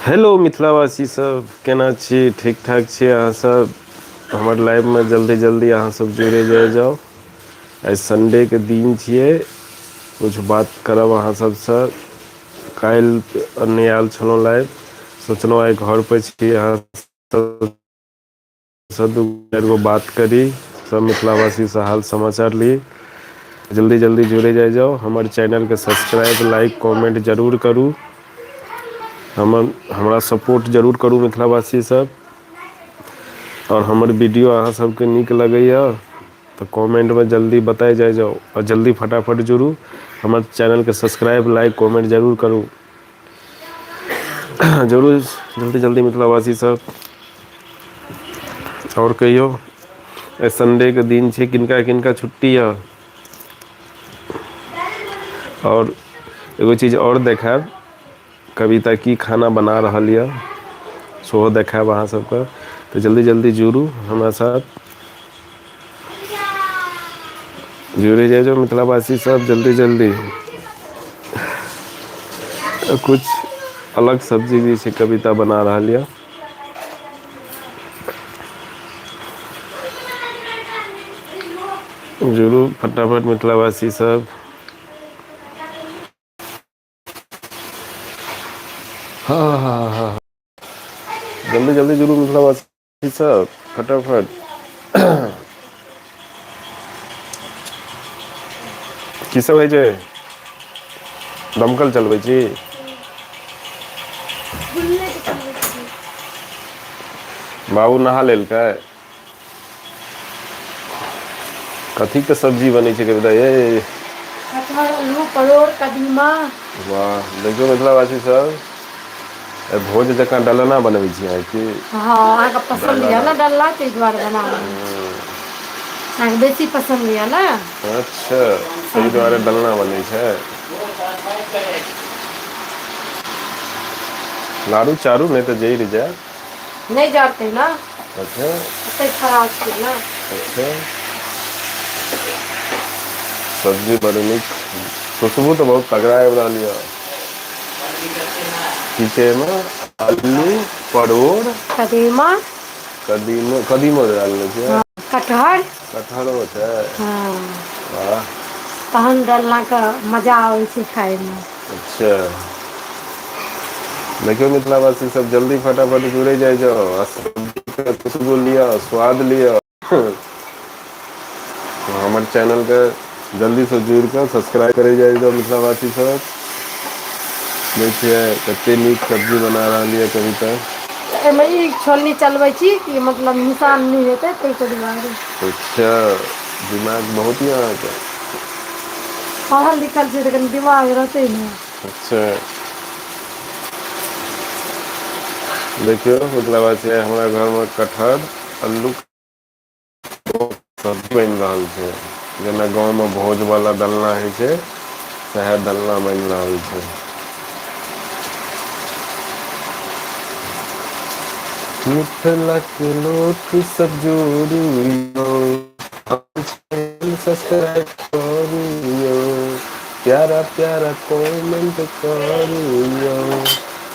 Hello मिथिलावासी सब, केना छी? ठीक ठाक छी अहाँ सब? हमर लाइवमे जल्दी जल्दी अहाँ सब जुड़े जाइ जाउ। आइ संडेके दिन छियै, किछु बात करब अहाँ सबसँ। काल्हि नहि आयल छलहुँ लाइव, सोचलहुँ आइ घर पर छी अहाँ सब सँ दू चारि गो बात करी, सब मिथिलावासीसँ हाल समाचार ली। जल्दी जल्दी जुड़े जाइ जाउ। हमर चैनलके सब्सक्राइब, लाइक, कमेंट जरूर करू। हमर हमरा सपोर्ट जरूर करू मिथिलावासी सब। आओर हमर वीडियो अहाँ सबके नीक लगैए तऽ कमेंटमे जल्दी बताइ जाइ जाउ आओर जल्दी फटाफट जुड़ू। हमर चैनलके सब्सक्राइब, लाइक, कमेंट जरूर करू। जरूर जल्दी जल्दी मिथिलावासी सब। आओर कहियौ, आइ संडेके दिन छै, किनका किनका छुट्टी यऽ? आओर एगो चीज आओर देखायब, कविता की खाना बना रहल यऽ सेहो देखायब अहाँ सबके। तऽ जल्दी जल्दी जुड़ू हमरा साथ, जुड़ि जाइ जाउ मिथिलावासी सब जल्दी जल्दी। कुछ अलग सब्जी जे छै कविता बना रहल यऽ। जुड़ू फटाफट मिथिलावासी सब। हँ हँ हँ हँ, जल्दी जल्दी जुड़ू मिथिलावासी सब फटाफट। की सब होइ छै? दमकल चलबै छी? बाबू नहा लेलकै? कथीके सब्जी बनै छै कविता ये? कटहर, आलू, परोड़, कदीमा। वाह, देखियौ मिथिलावासी सब, आइ भोज जकाँ डलना बनबै छी अहाँ की? हँ, अहाँके पसन्द यऽ ने डलना, ताहि दुआरे बना रहल छी। अहाँके बेसी पसन्द यऽ ने। अच्छा, ताहि दुआरे डलना बनै छै। लारू चारू नहि तऽ जरि जायत। नहि जरतै ने। अच्छा, ओते खराब छै ने। अच्छा, सब्जी बड़ नीक, खुशबू तऽ बहुत तगड़ा आबि रहल यऽ। की छै एहिमे? आलू, परोड़, कदीमा। कदीमो, कदीमो डालने छियै? कटहर। कटहरो छै? हँ। वाह। तहन डालनाके मजा आबै छै खाइमे। अच्छा, देखियौ मिथिलावासी सब, जल्दी फटाफट जुड़े जाइ जाउ आ खुशबू लिअ, स्वाद लिअ। हमर चैनलके जल्दीसँ जुड़ि कऽ सब्सक्राइब करै जाइ जाउ मिथिलावासी सब। देखै छियै कते नीक सब्जी बना रहल यऽ कविता। एहिमे ई छोलनी चलबै छी कि मतलब निशान नहि हेतै ताहिके दुआरे। अच्छा, दिमाग बहुत यऽ अहाँके। पढ़ल लिखल छियै तऽ कनि दिमाग रहतै ने। अच्छा, देखियौ मिथिलावासी, हमरा घरमे कटहर अल्लू सब्जी बनि रहल छै, जेना गाँवमे भोजवला डलना होइ छै सएह डलना बनि रहल छै। मिथिलाके लोक सब जोड़ू यौ, सब्सक्राइब करू यौ, प्यारा प्यारा कमेंट करू यौ,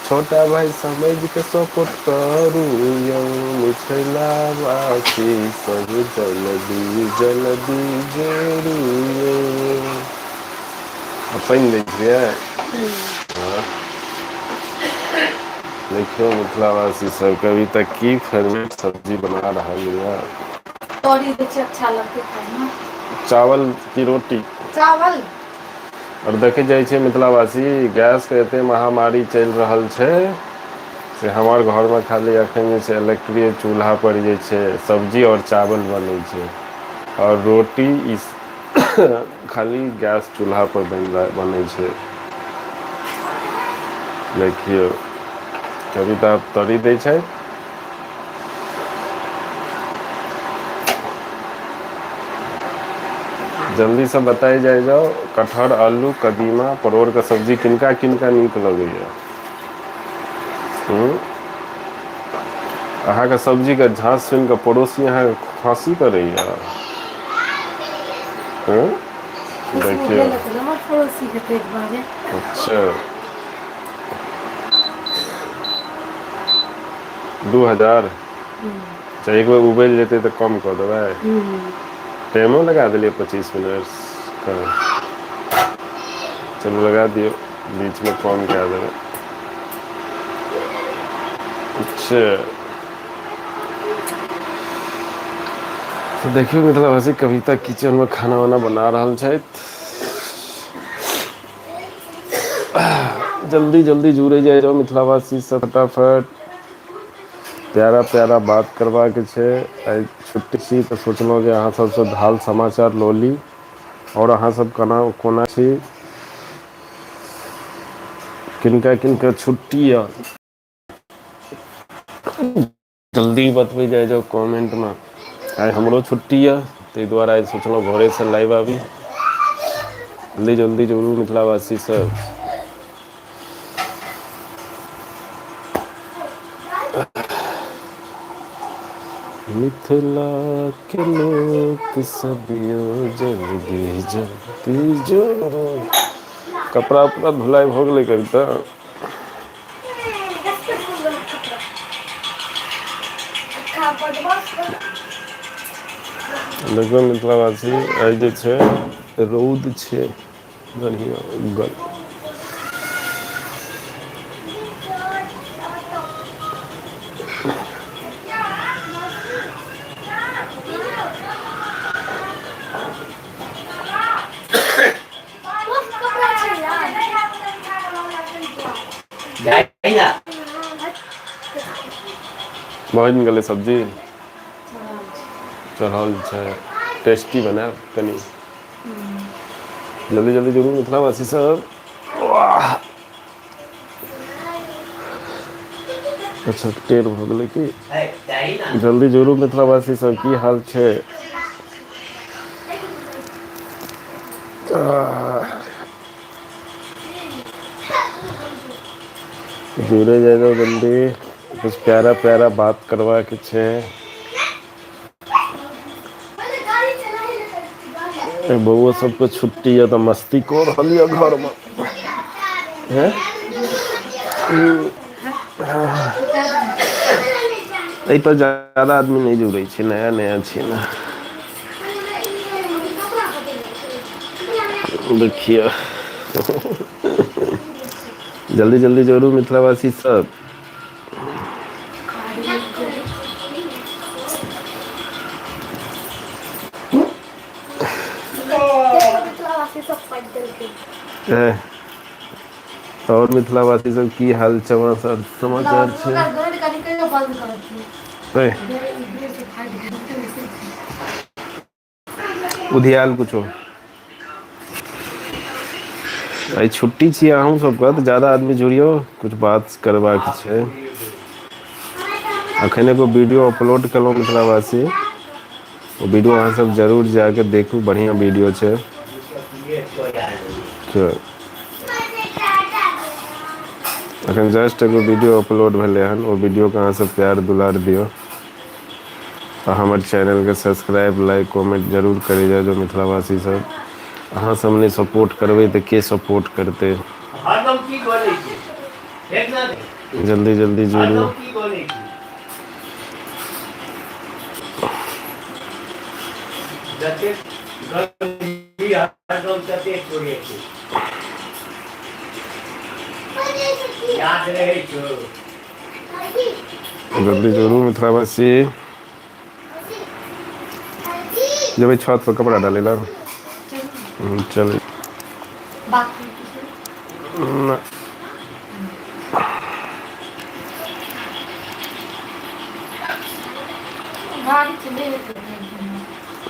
छोटा भाई समझ के सपोर्ट करू यौ, मिथिलावासी सब जल्दी जल्दी जोड़ू यौ। आ पानि दै छियै? हँ। देखियौ मिथिलावासी सब, कविता की फेवरेट सब्जी बना रहल यऽ। तरी दै छियै, अच्छा लगतै खाइमे। चावल की रोटी? चावल। आओर देखै जाइ छै मिथिलावासी, गैसके एते महामारी चलि रहल छै से हमर घरमे खाली एखन जे छै इलेक्ट्रिक चूल्हापर जे छै सब्जी आओर चावल बनै छै, आओर रोटी ई खाली गैस चूल्हापर बनै छै। देखियौ कविता तरी दै छै। जल्दीसँ बताइ जाइ जाउ, कटहर, आलू, कदीमा, परोड़के सब्जी किनका किनका नीक लगैया? हूँ, अहाँके सब्जीके झाँस सुनि कऽ पड़ोसी अहाँके खाँसी करैया? हूँ, खुशबू देखियौ। गेल हेतै ने हमर पड़ोसीके ताहि दुआरे। अच्छा। 2000। अच्छा, एक बेर उबलि जेतै तऽ कम कऽ देबै। टाइमो लगा देलियै 25 मिनट। चलू, लगा दियौ, बीचमे कम कए देबै। अच्छा, तऽ देखियौ मिथिलावासी, कविता किचनमे खाना वाना बना रहल छथि। जल्दी जल्दी जुड़े जाइ जाउ मिथिलावासी सब, फटाफट। प्यारा प्यारा बात करबाक छै। आइ छुट्टी छी तऽ सोचलहुँ जे अहाँ सबसँ हाल समाचार लऽ ली। आओर अहाँ सब केना कोना छी? किनका किनका छुट्टी यऽ, जल्दी बतबै जाइ जाउ कमेंटमे। आइ हमरो छुट्टी यऽ, ताहि दुआरे आइ सोचलहुँ घरेसँ लाइव आबी। जल्दी जल्दी जुड़ू मिथिलावासी सब। मिथिलाके लोक सब यौ, जल्दी जल्दी जुड़ू। कपड़ा उपड़ा धुलाइ भऽ गेलै कविता? देखियौ मिथिलावासी, आइ जे छै रौद छै बढ़िआँ उगल। बनि गेलै सब्जी? चढ़ल छै। टेस्टी बनायब कनि। जल्दी जल्दी जुड़ू मिथिलावासी सब। वाह, अच्छा, टेढ़ भऽ गेलै की? जल्दी जुड़ू मिथिलावासी सब। की हाल छै? जुड़े जाइ जाउ जल्दी, कुछ प्यारा प्यारा बात करबाक छै। बौओ सबके छुट्टी यऽ तऽ मस्ती कऽ रहल यऽ घरमे। हैं, एहि पर ज्यादा आदमी नहि जुड़ै छै, नया नया छै ने। देखियौ, जल्दी जल्दी जोड़ू मिथिलावासी सब। आओर मिथिलावासी सब, की हाल समाचार समाचार छै? उधियाल कुछो। आइ छुट्टी छियै अहूँ सबके तऽ ज्यादा आदमी जुड़ियौ, कुछ बात करबाक छै। अखन एगो वीडियो अपलोड केलहुँ मिथिलावासी, ओ वीडियो अहाँ सब जरूर जाके देखू, बढ़िआँ वीडियो छै। अखन जस्ट एगो वीडियो अपलोड भेलै हन। ओ वीडियोके अहाँ सब प्यार दुलार दियौ आ हमर चैनलके सब्सक्राइब, लाइक, कमेंट जरूर करै जाउ। जो मिथिलावासी सब, अहाँ सब नहि सपोर्ट करबै तऽ के सपोर्ट करतै? हरदम की बनै छै देखना। जल्दी जल्दी जुड़ू। हरदम की बनै छै, जतेक गर्मी हरदम ततेक छोड़े छै, याद रहै छौ? जल्दी जुड़ू मिथिलावासी। जेबै छत पर कपड़ा डालै लए? चल। बात। ना। भारी छै, नहि हेतै।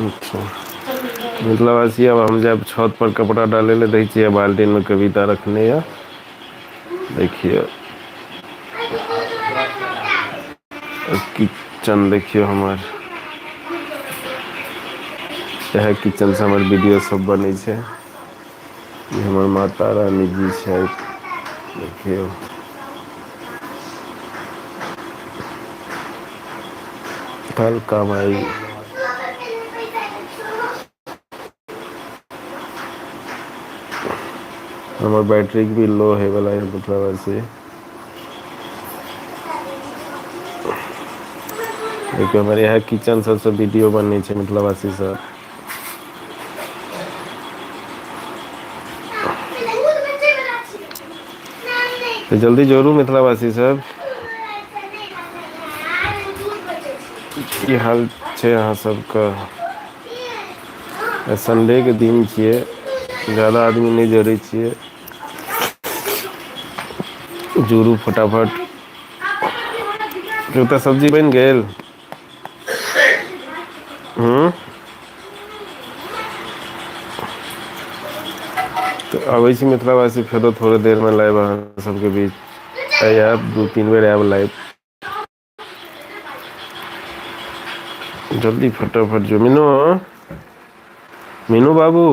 अच्छा मिथिलावासी, आब हम जायब छत पर कपड़ा डालै लए। दै छियै बाल्टीन मे कविता रखने यऽ। देखियौ, किचन देखियौ हमर। इएह किचन से हमर वीडियो सब बनै छै। ई हमर माता रानी जी छथि। देखियौ, कल भाई हमर बैटरी भी लो होय वाला है मिथिलावासी। देखियौ हमर इएह किचन सबसँ वीडियो बनै छै मिथिलावासी सब। तऽ जल्दी जोड़ू मिथिलावासी सब। की हाल छै अहाँ सबके? आइ संडेके दिन छियै, जादा आदमी नहि जोड़ै छियै। जोड़ू फटाफट। तऽ सब्जी बनि गेल? हूँ तऽ अबै छी मिथिलावासी फेरो थोड़े देरमे लाइव अहाँ सबके बीच। आइ आयब, 2-3 बेर आयब लाइव। जल्दी फटाफट जो। मीनू, मीनू बाबू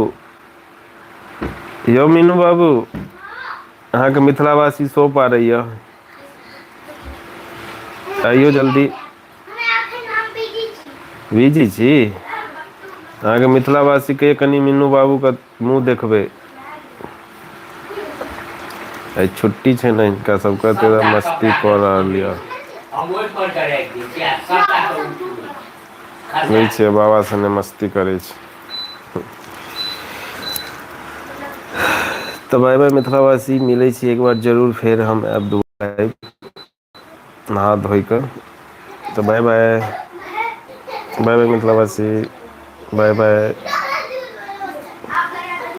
यौ, मीनू बाबू, अहाँके मिथिलावासी शो पारैया, आइयो जल्दी। बिजी छी? अहाँके मिथिलावासीके कनि मीनू बाबूके मुँह देखबै। आइ छुट्टी छै ने हिनका सबके, तऽ मस्ती कऽ रहल यऽ। नहि छै, बाबा सने मस्ती करै छै। तऽ बाय बाय मिथिलावासी, मिलै छी एक बार जरूर फेर हम आयब दुबारा नहा धोइ कऽ। तऽ बाय बाय, बाय बाय मिथिलावासी, बाय बाय।